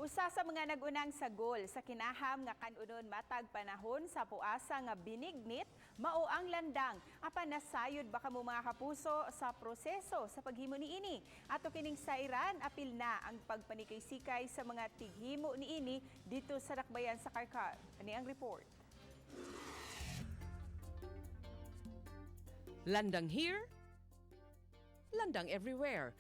Usa sa mga nagunang sagol sa kinaham nga kanunon matag panahon sa puasa nga binignit mao ang landang. Apan nasayod ba kamo, mga kapuso, sa proseso sa paghimo niini? Ato kining sairan, apil na ang pagpanikay-sikay sa mga tighimo niini dito sa dakbayan sa Carcar. Ani ang report. Landang here, landang everywhere.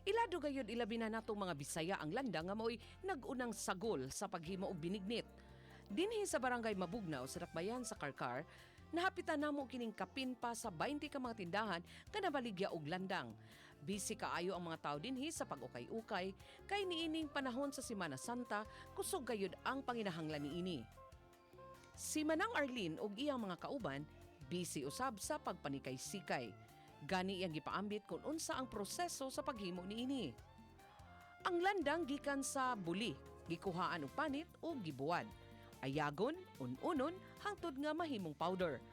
Ilado gayud ilabi na natong mga Bisaya ang landang nga mao'y nag-unang sagol sa paghimo og binignit. Dinhi sa Barangay Mabugnaw sa dakbayan sa Carcar, nahapitan namo kining kapin pa sa 20 ka mga tindahan nga nabaligya og landang. Busy kaayo ang mga tao dinhi sa pag-ukay-ukay kay niining panahon sa Semana Santa, kusog gayud ang panginahanglan niini. Si Manang Arlene ug iyang mga kauban busy usab sa pagpanikay-sikay. Gani iyang gipaambit kung unsa ang proseso sa paghimo niini. Ang landang gikan sa buli, gikuhaan og panit o gibuwad. Ayagon, un-unon, hangtod nga mahimong powder.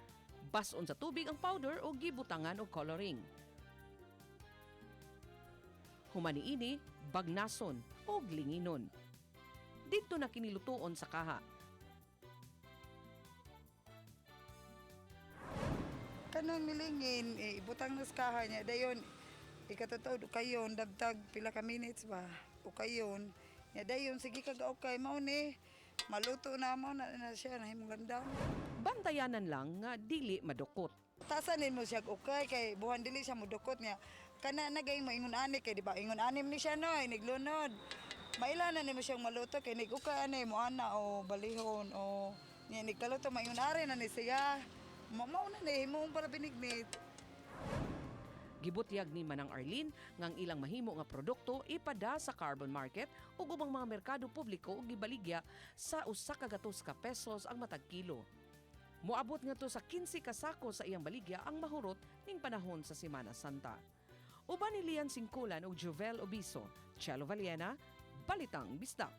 Bason sa tubig ang powder o gibutangan og coloring. Human niini, bagnason o linginon. Didto na kinilutuon sa kaha. Kanang milingin, eh, ibutang na sa kaha niya. Dayon, ikatotoo, ukayon, dabtag, pila ka minutes ba? Ukayon. Niya dayon, sige kag okay, mao ni. Maluto na mo na, na siya, nahimong landang. Bantayanan lang nga dili madukot. Tasanin mo siya ukay kay buhan dili siya mudukot niya. Kana na gay mo ingon ani kay di ba ingon anim ni siya no, niglunod. Maila na nimo siyang maluto kay nig ukay ani mo ana o balihon o niya nigkaluto maingon ari na ni siya. Mao na ni himong para binignit. Gibutyag ni Manang Arlene nga ang ilang mahimo nga produkto ipada sa carbon market ug ubang mga merkado publiko ug gibaligya sa 100 ka pesos ang matag kilo. Moabot nga to sa 15 ka sako sa iyang baligya ang mahurot ning panahon sa Semana Santa. Uban ni Lian Singkulan ug Jovel Obiso, Chelo Valiena, Balitang Bisdak.